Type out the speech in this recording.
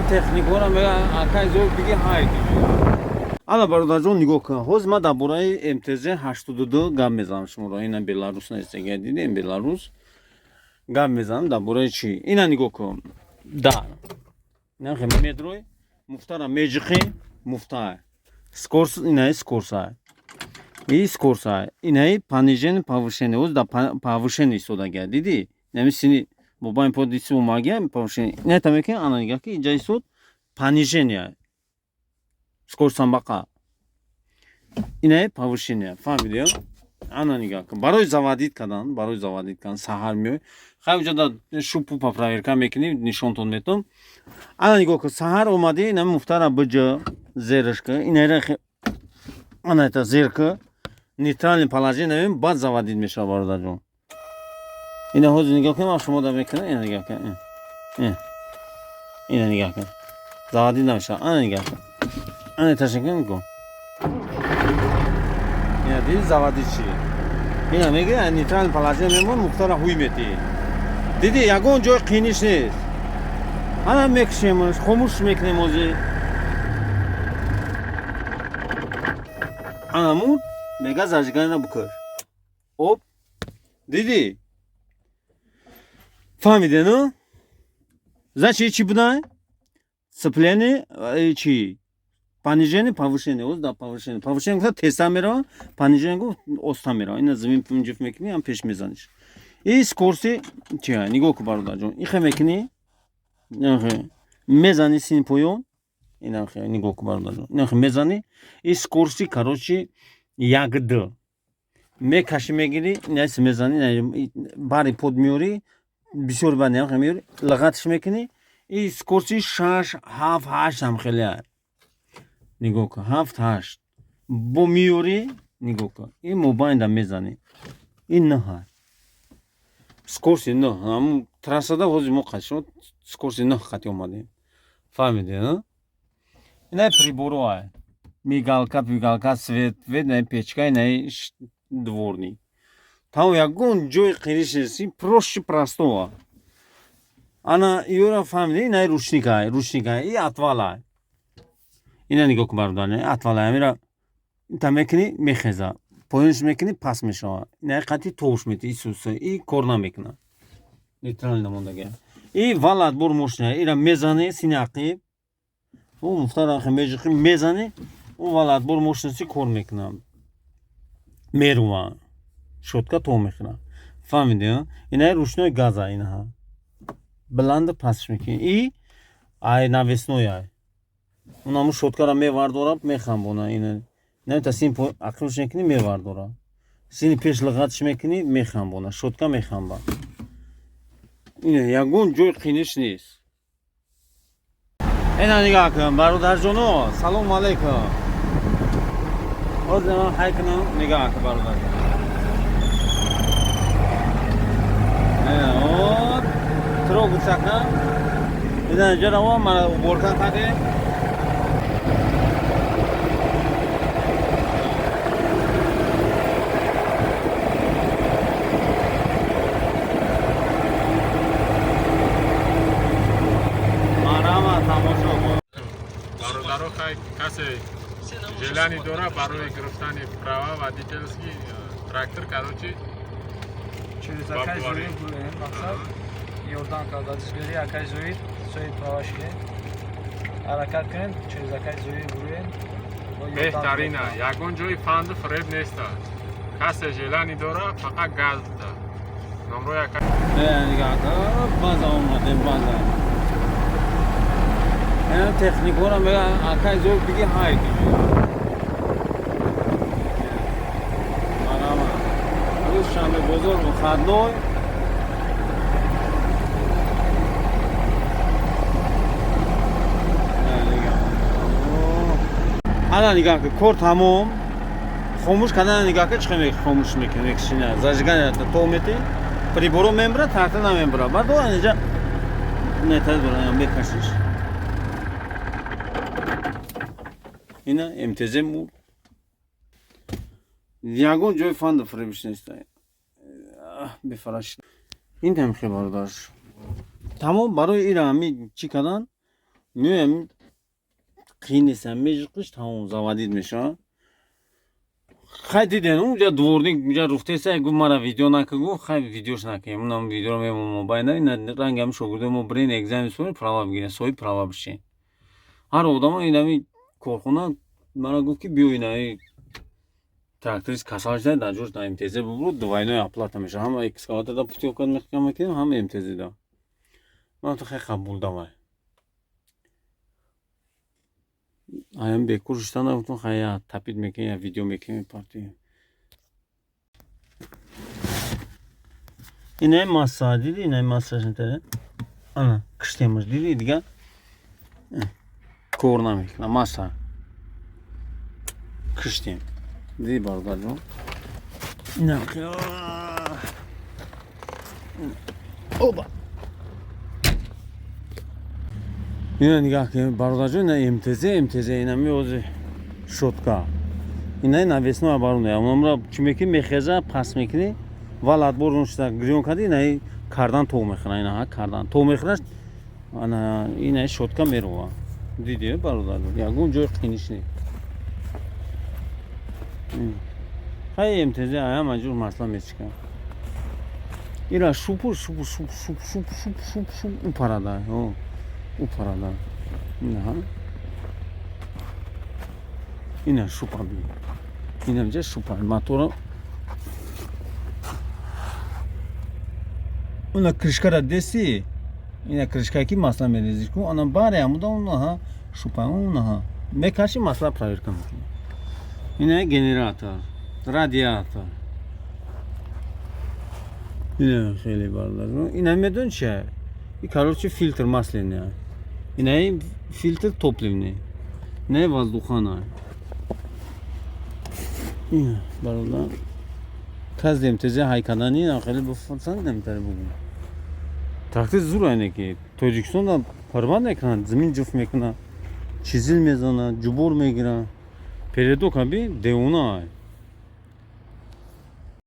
Техникора мега, акай зор биги ҳай. Ана, бародарҷон, нигоҳ кун, ҳозир ман дар бораи МТЗ 82 гап мезанам шуморо. Ина Беларус нестега, дидем, Беларус гап мезанам дар бораи чӣ. Ина нигоҳ кун, да ина медрой, муфтара меҷиқи, муфта скорость, инаи скорость, и скорость, инаи понижение, повышение. Ҳозир дар повышение истодагия, дидӣ? Инами сини мобайн подиси омагия, повышение инета мекунӣ. Ана нигоҳ ки, инҷа истод, понижение, скорость самбақа, инаи повышение, фаҳмидӣ? Ана нигоҳ кун, барои заводить кардан, барои заводить кардан саҳар меои, хай, уҷа да шупу проверка мекунӣ, нишонтон метон. Ана нигоҳ кун, саҳар омадӣ, инами муфтара биҷа, зераш ка, инаира ана это зер ка, нейтральный положение, баъд заводить мешавад, бародарҷон. Ина ҳозир нигоҳ кун, ман шумо да мекунам. Ина нигоҳ кун, ина нигоҳ кун, заводить намешавад. Ана нигоҳ кун, ана ташаккур кун, ина диди, заводить чи? Ина мегӯя, нейтральный положение мемон, муфтара ҳуй метиҳӣ, диди, ягон ҷои қиниш нест. Ана мекушемш, хомӯш мекунем ҳозир. Анамун мега, зажигание букаш, об, дидӣ, фаҳмиде? Ну, значит, чӣ будай? Сцепление чи? Понижение, повышение. Оз да повышение, повышение гуфта тезтар мерава, понижение гуфт оста мерава. Ина замин ҷиф мекунӣ, ам пеш мезаниш. И скорости чи? Нигоҳ кун, бародарҷон, ихе мекунӣ, мезани сини поён, инахе нигоҳ кун, бародарҷон, инахе мезанӣ, и скорости, короче, як д мекашӣ, мегирӣ, инаси мезанӣ, бари под меёрӣ, бисёр баъд нахе меёрӣ, лағатш мекунӣ, и скорости шаш, ҳафт, ҳашт ҳам хеле. Нигоҳ кун, ҳафт, ҳашт бо меёрӣ, нигоҳ кун, и мобайнда мезанӣ, и наҳа скорости нӯҳ. Ҳамун трассада ҳозир мо қати скорости нӯҳ қати омадем, фаҳмидед? Инаи прибороа, мигалка, пигалка, свет, инаи печка, инаи дворник, тамом, ягон ҷои қириш нест, проще простого. Ана ёра, фаҳмиде? Инаи ручника, ручника и отвала. Ина нигоҳ кун, бародар, отвала, амира та мекунӣ, мехеза, поёнш мекунӣ, паст мешавад. Инаи қати товуш мети, исуса и кор намекунад, нейтральный намондага. И вал отбор мощный, ира мезанӣ сини ақиб, ӯ муфтара меҷиқи, мезанӣ, ӯ вал отбор мощности кор мекунад, мерува, щётка то мехӯрад, фаҳмидӣ? Инаи ручной газа, инаҳа баланду пастш мекунӣ, и ай навесной, ай унаму щёткара мевардора, мехамбона. Ина намета сини ақибш мекунӣ, мевардора, сини пеш лиғатш мекунӣ, мехамбона, щётка мехамба. Ина ягон ҷои қиниш нест. Ина нигоҳ кун, бародарҷоно, салому алайкум. Ҳозир ман ҳай кунам, нигоҳ кун, бародарҷон, трогусака, ина инҷа равам, мана уборка кардем. Марама, тамошо кун. Бародаро, хай, касе желание дора барои гирифтани права водительский трактор, короче. Через акай Бабуари. Зоир буем, мақсад ёрдам кард, дастгирӣ акай Зоир, соҳиби права шидем. Ҳаракат кунем, через акай Зоир буем. Беҳтарина, ягон ҷои фанду фиреб неста. Касе желание дора, фақат газ да номрои ака. Нигоҳ кун, база омадем, база. Ина техникора мега, акай зор биги ҳай. Марама, рӯз шанбе, бозор, выходной. Ана нигоҳ кун, кор тамом, хомӯш кардан. Нигоҳ кун, чӣ хел хомӯш мекунӣ, мекушина, зажигание то мети, приборо мембра, трактор намембра. Баъд инҷа мекашиш, ина МТЗ му ягон ҷои фанду фиребиш нест, бефараш. Ин тамхе, бародарш, тамом. Барои ира ҳами чӣ кардан. Меоям, қиин нест, межиқиш, тамом, заводить мешавад. Хай, диден, унҷа дворник унҷа руфтеса, гуфт: «Мара видео накун», гуфт. Хай, видеош накунем, унам видеоро мемон мобайна. Ранги ҳами шогирдои мо бирен, экзамен супорен, права бигирен, соҳиби права бишен. Ҳар одамо инами корхона мара гуфт, ки биё, инаи тракторист касал шуда, дар ҷош на МТЗ бубуру, двойной оплата мешавад. Ҳама экскаваторда путёвка мекунем, ҳама МТЗ да. Ман гуфтам: «Хай, қабул, давай». Аям бекор шишта нагуфтам, хай, я тапит мекунем, я видео мекунем, партия. Инаи масса диди, инаи массаш нетаре, ана киштемаш, диди, дига кор намекунад. Масса киштем, диди, бародарҷон, ина оба, ина нигаҳ кунед, бародарҷон, ина МТЗ, МТЗ, ина меози щётка, ина навесной оборудование. Унамра чӣ мекунӣ? Мехеза, пас мекунӣ, вал отбор шуда, гирён кардӣ, инаи кардан тов мехӯра, ина кардан тов мехӯраш, ана инаи щётка мерова. Диди, бародарҷон, ягон ҷои қиниш не. Хай, МТЗ аяма ҷур масла мечика. Ира шупур, шупур, шуп, шуп, шуп, шуп, шуп, шуп, упарада упарада. Ина ина шупа би, инамҷа шупа мотора. Уна крышкара деси, ина крышкае, ки масла мерезиш ку, ана баре амуда, унаҳа шупа, унаҳа мекаши, масла проверка мекунӣ. Ина генератор, радиатор, ина хеле, бародар, ина медон чия? И, короче, фильтр масляный, инаи фильтр топливный, инаи воздухана. Ина, бародар, кас МТЗ ҳайкадани ина хеле бифурсанд, намтаре бугум. Трактор зур айне, ки Тоҷикистон ҳурмат мекунад, замин ҷуфт мекунад, чизил мезанад, ҷубор мегирад. Передок аби девона.